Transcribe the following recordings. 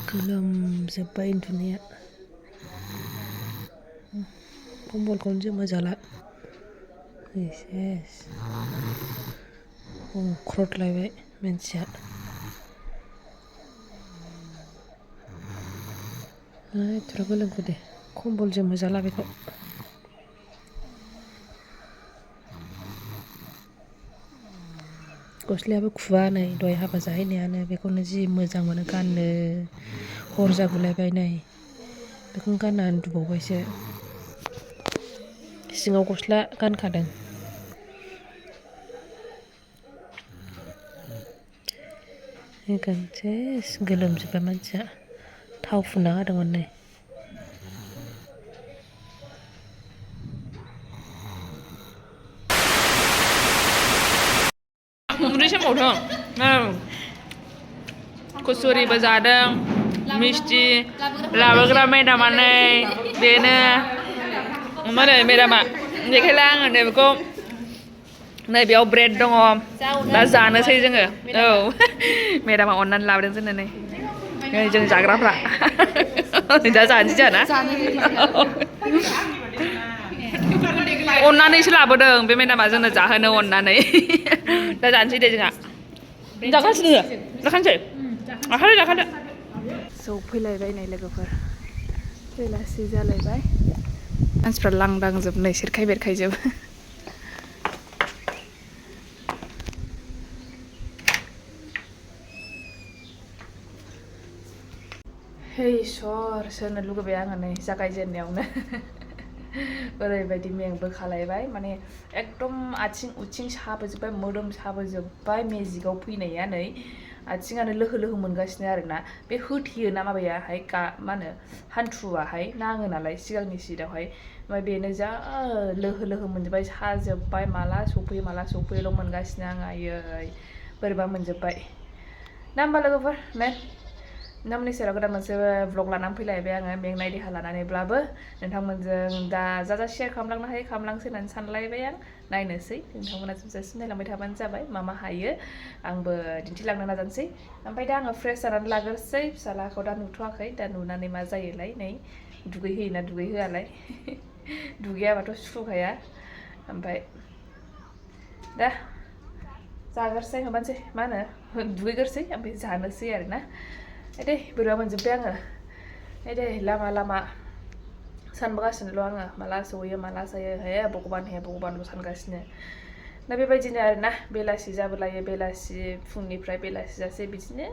गोलोमजोब्बाय उन्दुनाया कम्बलखौनो जोमो जाला सेस हंख्रदलायबाय मानसिया एथ'रा गोलोमखो दे कम्बल जोमो जाला बेखौ गस्लायाबो खुवा नै दहाय हाबा जाहैनायानो बेखौनो जि मोजां मोनो गाननो हर जागुलायबाय नै बेखौनो गानना उन्दुबावबायसो सिङाव गस्ला गानखादों सेस गोलोमजोब्बाय मानसिया थाव फुनना होदोंमोन नै उदै सोमावदों कुसुरिबो जादों मिस्टि लाबोग्रा मेदामानो बेनो माने मेदामा बेखायनो आङो नै बेखौ नै बेयाव ब्रेड दङ दा जानोसै जोङो औ मेदामा अननानै लाबोदों जोंनो नै जों जाग्राफ्रा दा जानोसै जोंहा अननानैसो लाबोदों बे मेदामा जोंनो जाहोनो अननानै दा जानोसै दे जोंहा जाखानोसै जाखानोसै जाखादो जौ फैलायबाय नै लोगोफोर बेलासि जालायबाय मानसिफ्रा लांदांजोब नै सेरखाय बेरखायजोब हे इसर सोरनो लुगैबाय आङो नै जागायजेननायावनो ओरैबायदि मेंबोखालायबाय माने एकदम आथिं उथिं साबोजोब्बाय मोदोम साबोजोब्बाय मेजिकआव फैनाया नै आथिङानो लोहो लोहो मोनगासिनो आरोना बे होथेयो ना माबायाहाय मा होनो हान्थुआहाय नाङो नालाय सिगांनि सिटआवहाय ओमफ्राय बेनो जा लोहो लोहो मोनजोब्बाय साजोब्बाय माला सफैयोल' मोनगासिनो आङो आयै बोरैबा मोनजोब्बाय ना होमबा लोगोफोर नोंथांमोननि सेराव गोदान मोनसे व्लग लानानै फैलायबाय आङो मेंनाय देहा लानानैब्लाबो नोंथांमोनजों दा जा शेयार खालामलांनो हायो खालामलांसै होननानै सानलायबाय आं नायनोसै नोंथांमोना जोबजासिम नायलांबाय थाबानो जाबाय मा हायो आंबो दिन्थिलांनो नाजानोसै ओमफ्राय दा आङो फ्रेस जानानै लाग्रोसै फिसालाखौ दा नुथ'वाखै दा नुनानै मा जायोलाय नै दुगैहोयोना दुगैहोआलाय दुगैयाबाथ' सुखुखाया ओमफ्राय दा जाग्रोसै माबानोसै मा होनो दुगैग्रोसै ओमफ्राय जानोसै आरोना दे बोरैबा मोनजोब्बाय आङो दे लामा सानबोगासिनोल' आङो माला सहैयो माला जायो हे भगबानल' सानगासिनो दा बेबायदिनो आरोना बेलासि जाबोलायो बेलासि फुंनिफ्राय बेलासि जासे बिदिनो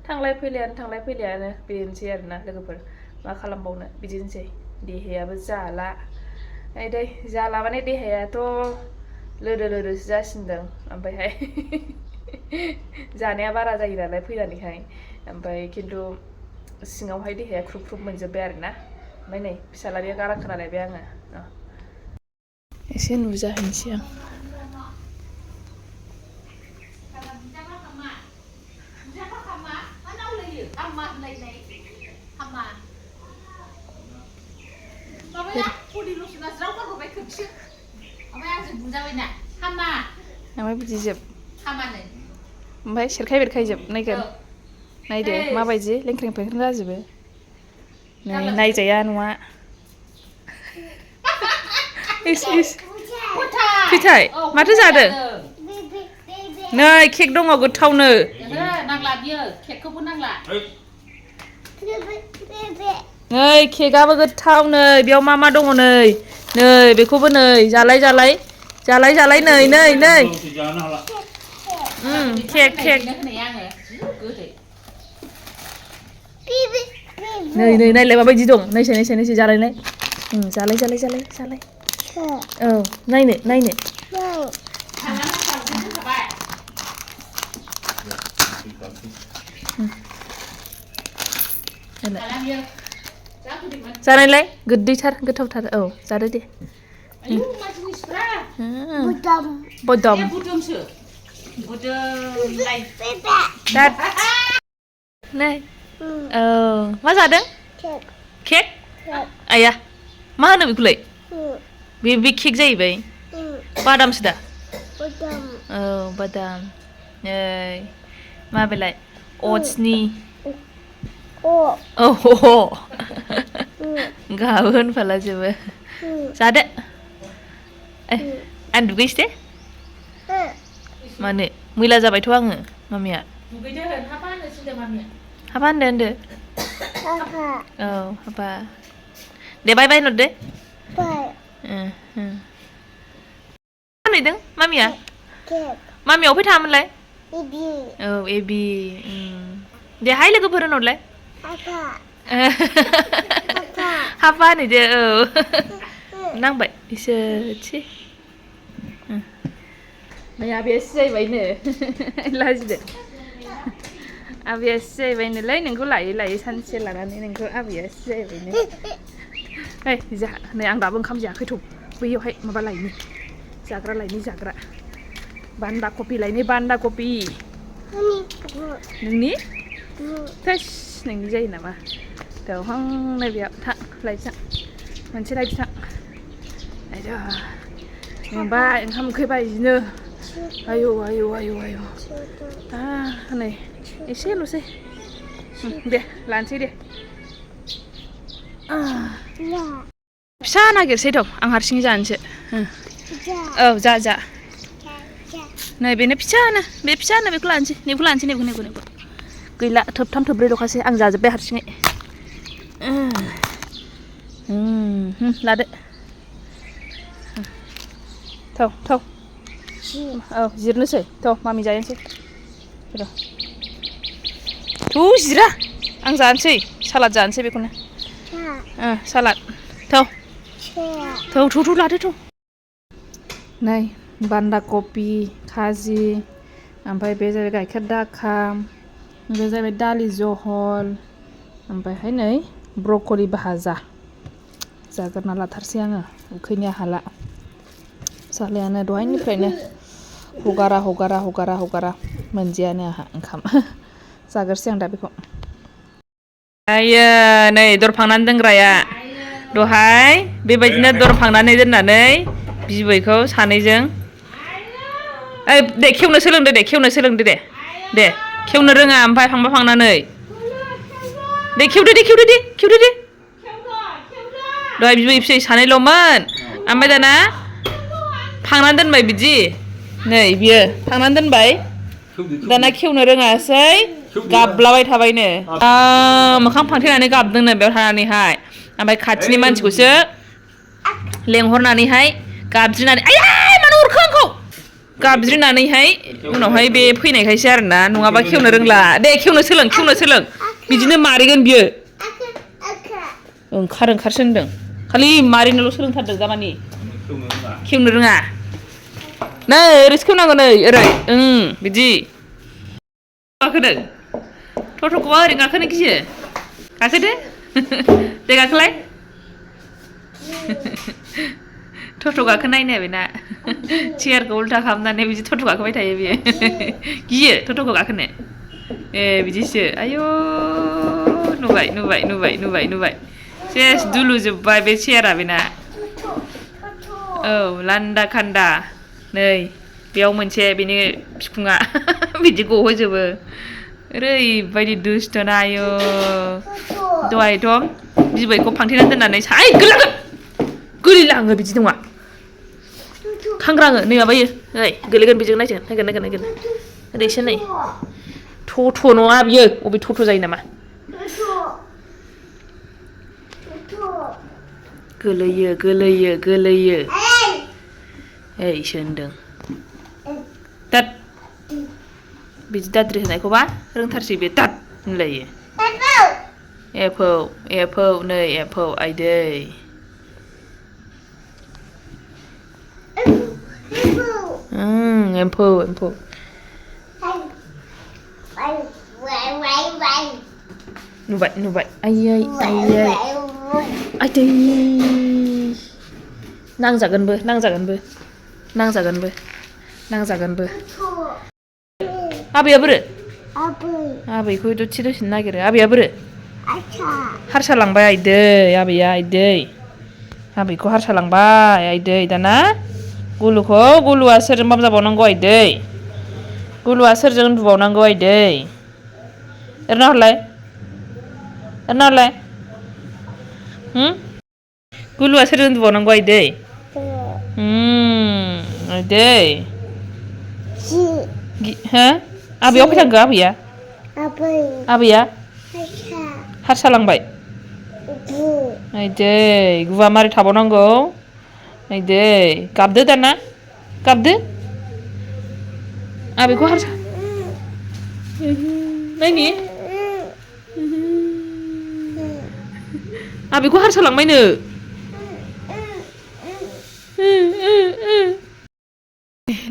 थांलाय फैलायानो बेनोसै आरोना लोगोफोर मा खालामबावनो बिदिनोसै देहायाबो जाला दे जाला माने देहायाथ' लोदोसो जासिनदों ओमफ्रायहाय जानाया बारा जायो नालाय फैनानैहाय ओमफ्राय खिन्थु सिङावहाय देहाया ख्रुब मोनजोब्बाय आरोना ओमफ्राय नै फिसालानिया गारां खोनालायबाय आङो एसे नुजाहैनोसै आं ओमफ्राय बिदि जोब ओमफ्राय सेरखाय बेरखायजोब नायगोन नायदो माबायदि लेंख्रें फेंख्रें जाजोबो नै नायजाया नङा फिथाइ माथो जादों नै केक दङ गोथावनो नांला बियो केकखौबो नांला नै केकआबो गोथाव नै बेयाव मा दङ नै बेखौबो नै जालाय नै केक नै नायलाय माबायदि दं नायसाय जालायलाय जालाय औ नायनो जानायलाय गोदैथार गोथावथार औ जादो दे बदम नै औ मा जादों केक आया मा होनो बेखौलाय बे केक जाहैबाय बादामसो दा औ बादाम नै माबेलाय अट्सनि गाबो होनफाला जोबो जादो आं दुगैसै दे मानो मैला जाबायथ' आङो मामिया दुगैदो हाबा होनो थिनदों मामिया हाबा होनदो औ हाबा दे बाय बाय होनहरदो होनहैदों मामिया मामिया अफाय थाङामोनलाय औ एबि दे हाय लोगोफोर होनहरलाय हाबा होनहैदो औ नांबाय इसोरसै नै आबैया सिजायबायनो लाजिदो आबैया सिजायबायनोलै नोंखौ लायै लायै सानसे लानानै नोंखौ आबैया सिजायबायनो ओइ जा नै आं दाबो ओंखाम जायाखैथ' बैयावहाय माबा लायनि जाग्रा लायनि जाग्रा बान्दा कफि लायनि बान्दा कफि नोंनि थोस नोंनि जायो नामा दहां नै बेयाव थां लायसां मोनसे लायदो थां आयदा मेंबाय ओंखाम उखैबाय बिदिनो आयौ आयौ आयौ आयौ नै एसेल'सै दे लानोसै दे फिसा नागिरसै थ' आं हारसिङै जानोसै औ जा जा नै बेनो फिसानो बे फिसानो बेखौ लानोसै नैखौ लानोसै नैखौ गैला थोबथाम थोब्रैल'खासै आं जाजोब्बाय हारसिङै लादो थाव थाव औ जिरनोसै थ' मामि जाहैनोसै र' थ' जिरा आं जानोसै सालाद जानोसै बेखौनो सालाद थ' लादो थ' नै बान्दा कफि खाजि ओमफ्राय बे जाबाय गाइखेर दाखा बे जाबाय दालि जहल ओमफ्रायहाय नै ब्रकलि भाजा जाग्रोना लाथारसै आङो उखैनाया हाला जालायानो दहायनिफ्रायनो हगारा मोनजायानो आंहा ओंखाम जाग्रोसै आं दा बेखौ आयो नै दर फांनानै दोनग्राया दहाय बेबायदिनो दर फांनानै दोननानै बिबैखौ सानैजों दे खेवनो सोलोंदो दे खेवनो रोङा ओमफ्राय फांबा फांनानै दे खेवदो दे दहाय बिबै फिसाय सानैल'मोन ओमफ्राय दाना फांनानै दोनबाय बिदि नै बियो फांनानै दोनबाय दाना खेवनो रोङासै गाबलाबाय थाबायनो मोखां फांथेनानै गाबदोंनो बेयाव थानानैहाय ओमफ्राय खाथिनि मानसिखौसो लेंहरनानैहाय गाबज्रिनानै आयै मानो अरखो आंखौ गाबज्रिनानैहाय उनावहाय बे फैनायखायसो आरोना नङाबा खेवनो रोंला दे खेवनो सोलों बिदिनो मारिगोन बियो ओंखारसो होनदों खालि मारिनोल' सोलोंथारदों दामानि खेवनो रोङा नै ओरैसो खेवनांगौ नै ओरै बिदि गाखोदों टट'खौबा ओरै गाखोनो गियो गाखोदो दे गाखोलाय टट' गाखोनायनो बेना चेयारखौ उल्था खालामनानै बिदि टट' गाखोबाय थायो बियो गियो टट'खौ गाखोनो बिदिसो आयौ नुबाय सेस दुलुजोब्बाय बे चेयारा बेना औ लान्दा खान्दा नै बेयाव मोनसे बेनि बिखुङा बिदि गहोजोबो ओरैबायदि दुस्थ'ना आयौ दहायथ' बिबैखौ फांथेनानै दोननानै गोलैलाङो बिदि नङा खांग्राङो नै माबायो नै गोलैगोन बेजों नायगोन ओरैसो नै टट' नङा बियो अबे टट' जायो नामा गोलैयो सो होनदों दाद बिदि दाद्रि होनायखौबा रोंथारसै बे दाद होनलायो एफौ नै एफौ आइदै एम्फौ नुबाय आयै आइदै नांजागोनबो आबैया बोरो आबैखौ दसेनो नागिरो आबैया बोरो हारसा लांबाय आइदै आबैया आबैखौ हारसा लांबाय आइदै दाना गुलुआ सोरजों जाबावनांगौ आइदै गुलुआ सोरजों उन्दुबावनांगौ आइदै एरना हरलाय Naलाय गुलुआ सोरजों उन्दुबावनांगौ आइदै आइदै हो आबैया अफाय थांखो आबैया हारसा लांबाय आइदै गुवा मारै थाबावनांगौ आइदै गाबदो दाना गाबदो आबैखौ हारसा नायनि आबैखौ हारसा लांबायनो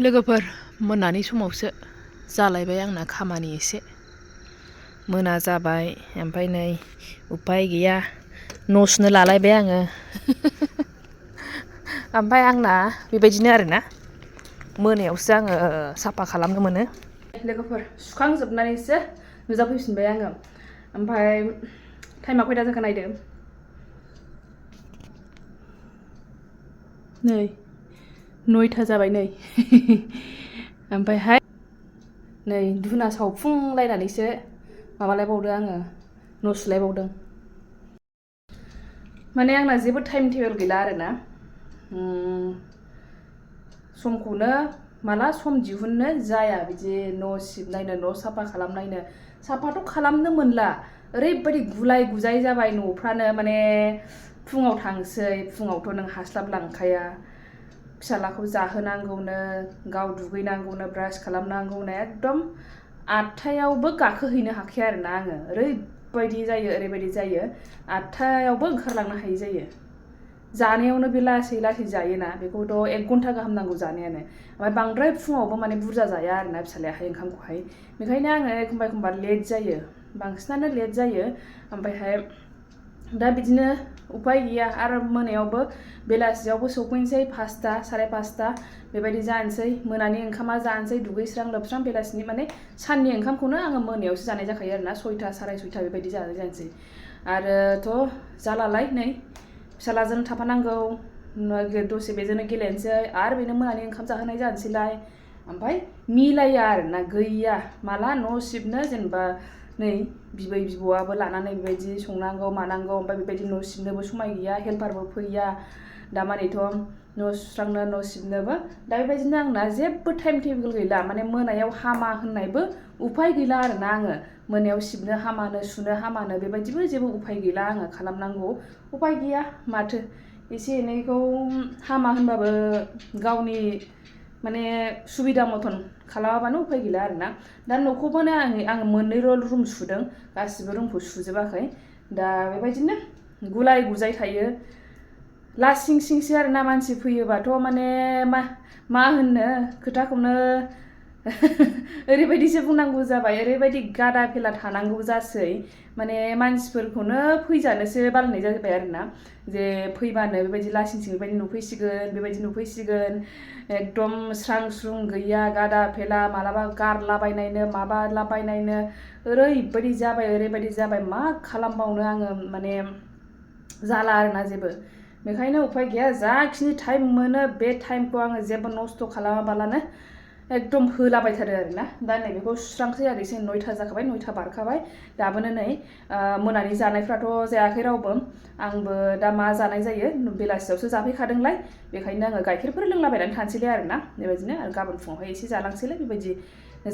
लोगोफोर मोनानि समावसो जालायबाय आंना खामानि एसे मोना जाबाय ओमफ्राय नै उपाय गैया न' सुनो लालायबाय आङो ओमफ्राय आंना बेबायदिनो आरोना मोनायावसो आङो साफा खालामनो मोनो लोगोफोर सुखांजोबनानैसो नुजाफैफिनबाय आङो ओमफ्राय टाइमा खयथा जाखो नायदो नै 9टा जाबाय नै ओमफ्रायहाय नै धुना सावफुंलायनानैसो माबालायबावदो आङो न' सुलायबावदों माने आंना जेबो टाइम टेबोल गैला आरोना समखौनो माला सम दिहुननो जाया बिदि न' सिबनायनो न' साफा खालामनायनो साफाथ' खालामनो मोनला ओरैबायदि गुलाय गुजाय जाबाय न'फ्रानो माने फुङाव थांसै फुङावथ' नों हास्लाबलांखाया फिसालाखौ जाहोनांगौनो गाव दुगैनांगौनो ब्रास खालामनांगौनो एकदम 8टायावबो गाखोहैनो हाखाया आरोना आङो ओरैबायदि जायो 8टायावबो ओंखारलांनो हायि जायो जानायावनो बे लासै लासै जायोना बेखौथ' 1 घन्टा गाहाम नांगौ जानायानो ओमफ्राय बांद्राय फुङावबो माने बुरजा जाया आरोना फिसालायाहाय ओंखामखौहाय बेखायनो आङो एखमबा लेट जायो बांसिनानो लेट जायो ओमफ्रायहाय दा बिदिनो उपाय गैया आरो मोनायावबो बेलासियावबो सौफैनोसै 5टा 5:30 बेबायदि जानोसै मोनानि ओंखामा जानोसै दुगैस्रां लोबस्रां बेलासिनि माने साननि ओंखामखौनो आङो मोनायावसो जानाय जाखायो आरोना 6टा 6:30 बेबायदि जानाय जानोसै आरोथ' जालालाय नै फिसालाजों थाफानांगौ दसे बेजोंनो गेलेनोसै आरो बेनो मोनानि ओंखाम जाहोनाय जानोसैलाय ओमफ्राय मिलाया आरोना गैया माला न' सिबनो जेनेबा नै बिबै बिबौआबो लानानै बेबायदि संनांगौ मानांगौ ओमफ्राय बेबायदि न' सिबनोबो समाय गैया हेल्पारबो फैया दामानिथ' न' सुस्रांनो न' सिबनोबो दा बेबायदिनो आंना जेबो टाइम टेबोल गैला माने मोनायाव हामा होननायबो उपाय गैला आरोना आङो मोनायाव सिबनो हामानो सुनो हामानो बेबायदिबो जेबो उपाय गैला आङो खालामनांगौ उपाय गैया माथो एसे एनैखौ हामा होनबाबो गावनि माने सुबिदा मथन खालामाबानो उपाय गैला आरोना दा न'खौबोनो आङो 2 रुम सुदों गासिबो रुमखौ सुजोबाखै दा बेबायदिनो गुलाय गुजाय थायो लासिं सिंसो आरोना मानसि फैयोबाथ' माने मा होननो खोथाखौनो ओरैबायदिसो बुंनांगौ जाबाय ओरैबायदि गादा फेला थानांगौ जासै माने मानसिफोरखौनो फैजानोसो बालायनाय जाबाय आरोना जे फैबानो बेबायदि लासिं सिं बेबायदि नुफैसिगोन एकदम स्रां स्रुं गैया गादा फेला मालाबा गारलाबायनायनो माबालाबायनायनो ओरैबायदि जाबाय मा खालामबावनो आङो माने जाला आरोना जेबो बेखायनो उपाय गैया जाखिनि टाइम मोनो बे टाइमखौ आङो जेबो नस्थ' खालामाबालानो एकदम होलाबायथारो आरोना दा नै बेखौ सुस्रांसै आरो एसे 9टा जाखाबाय 9टा बारखाबाय दाबोनो नै मोनानि जानायफ्राथ' जायाखै रावबो आंबो दा मा जानाय जायो बेलासियावसो जाफैखादोंलाय बेखायनो आङो गाइखेरफोर लोंलाबायनानै थानोसैलाय आरोना बेबायदिनो आरो गाबोन फुङावहाय एसे जालांसैलाय बेबायदि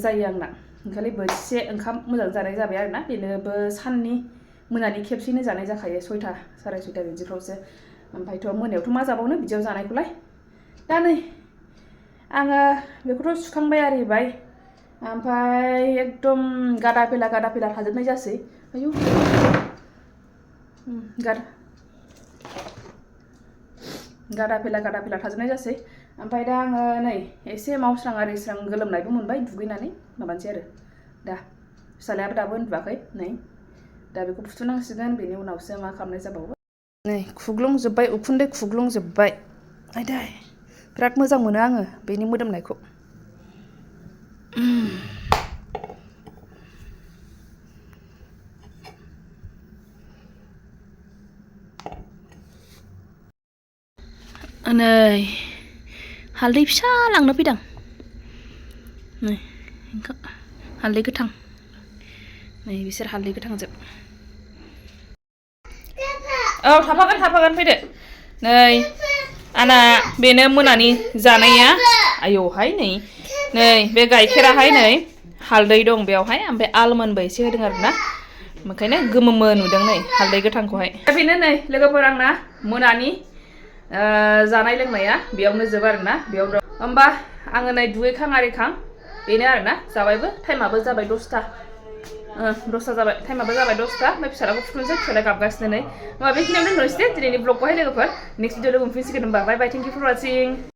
जायो आंना ओंखायनो बोथिसे ओंखाम मोजां जानाय जाबाय आरोना बेनोबो साननि मोनानि खेबसेनो जानाय जाखायो 6टा 6:30 बिदिफ्रावसो ओमफ्रायथ' मोनायावथ' मा जाबावनो बिदियाव जानायखौलाय दा नै आङो बेखौथ' सुखांबाय आरिबाय ओमफ्राय एकदम गादा फेला थाजोबनाय जासै आयु गादा फेला थाजोबनाय जासै ओमफ्राय दा आङो नै एसे मावस्रां आरिस्रां गोलोमनायबो मोनबाय दुगैनानै माबानोसै आरो दा फिसालायाबो दाबो उन्दुवाखै नै दा बेखौ फुथुनांसिगोन बेनि उनावसो मा खालामनाय जाबावो नै खुग्लुंजोब्बाय उखुन्दै खुग्लुंजोब्बाय आयदै बिराद मोजां मोनो आङो बेनि मोदोमनायखौ नै हालदै फिसा लांनो फैदां नै हालदै गोथां नै बिसोर हालदै गोथांजोब औ थाफागोन फैदो नै आना बेनो मोनानि जानाया आयौहाय नै बे गाइखेराहाय नै हालदै दं बेयावहाय ओमफ्राय आलमन्डबो एसे होदों आरोना ओंखायनो गोमो नुदों नै हालदै गोथांखौहाय बेनो नै लोगोफोर आंना मोनानि जानाय लोंनाया बेयावनो जोब आरोना बेयाव होमबा आङो नै दुगैखां आरिखां बेनो आरोना जाबायबो टाइमाबो जाबाय 10ता जाबाय टाइमाबो जाबाय 10ता ओमफ्राय फिसालाखौ फुथुनोसै फिसाला गाबगासिनो नै होमबा बेखिनियावनो दोननोसै दिनैनि ब्लगखौहाय लोगोफोर नेक्स्ट भिडिअ लोगो मोनफिनसिगोन होमबा बाय बाय थेंक इउ फर वाचिं